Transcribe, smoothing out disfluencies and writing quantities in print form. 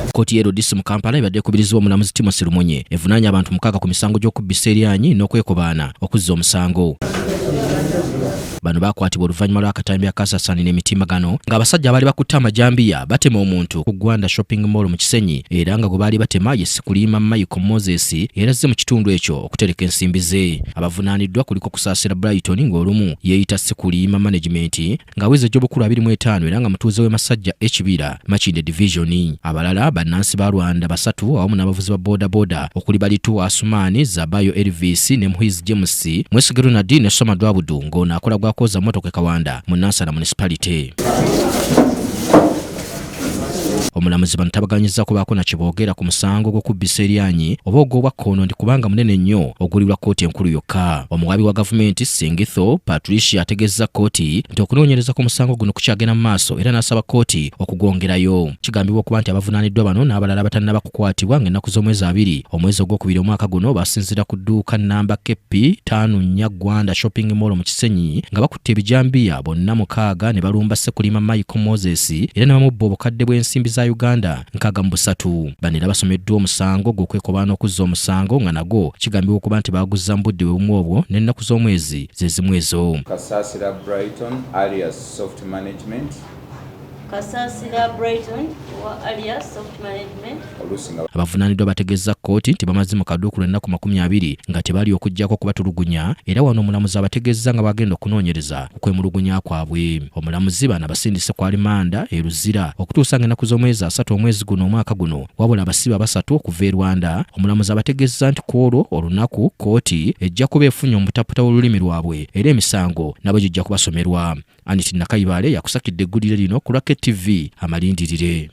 Kkooti y'e LDC mu Kampala ebadde ekubirizibwa omulamuzi Timothy Lumunye evunaanye abantu 6 ku misango gy'okubbisa eryanyi n'okwekobaana okuzza omusango. Bano baakwatibwa oluvannyuma lw'akatambi akaasasaanira emitimbagano ng'abasajja abaali bakutte amajambiya batema omuntu ku Gwanda Shopping Mall mu Kisenyi era nga gwe baali batema ye Sikuliima Michael Moses era azze mu kitundu ekyo okutereka ensimbi ze. Abavunaaniddwa kuliko Kusaasira Brighton ng'olumu yeeyita Sikuliima Management ng'aweza egy'obukulu 25 era nga mutuuze w'e Masajja e Kibira, Makindye Division. Abalala bannansi ba Rwanda 3 awamu n'abavuzi ba bodaboda okuli Balitu Asumaani, Zabayo Elvis ne Muhizi James, Mwesige Ronald ne Soma Dwabudu ng'ono akola gwa kwoza mmotoka e Kawanda mu Nansana Municipality. Omulamuzi bano tabaganyizza kubaako na kye boogera ku musango gw'okubbisa eryanyi oba ogw'obwakkono nti kubanga munene nnyo ogulirwa kkooti enkulu yokka. Omuwaabi wa gavumenti Singitho Patricia ategeezza kkooti nti okunoonyereza ku musango guno kukyagenda mu maaso era n'asaba kkooti okugwongerayo. Kigambibwa okuba nti abavunaaniddwa bano n'abalala abatannaba kukwatibwa ng'ennaku z'omwezi 2 omwezi ogwokubiri omwaka guno basinziira ku dduuka nnamba KP 54 Gwanda Shopping Mall mu Kisenyi nga bakutte ebijambiya bonna 6 ne balumba Ssekulima Michael Moses era ne bamubba obukadde bw'ensimbi za Uganda 63. Bano era basomeddwa omusango gw'okwekobaana okuzza omusango nga nagwo kigambibwa okuba nti baaguzza mu budde bwe bumu obwo n'ennaku z'omwezi ze zimu ezo. Kasasira Brighton alias Soft Management. Kasasira Brighton wa alias Soft Management. Oluusi nga Abavunaaniddwa bategeezza kkooti nti bamaze mu kaduukulu ennaku 20 nga tebali okuggyako okubatulugunya era wano omulamuzi abategeezza nga bw'agenda okunoonyereza ku kwemulugunya kwabwe. Omulamuzi bano abasindise ku alimanda e Luzira okutuusa ng'ennaku z'omwezi 3 omwezi guno omwaka guno wabula abasibe abasatu okuva e Rwanda omulamuzi abategeezza nti ku olwo olunaku kkooti ejja kuba efunye omutaputa w'olulimi lwabwe era emisango nabo gijja kubasomerwa. Anit Nakayibaale yakusakidde eggulire lino ku lwa KTV amalindirire.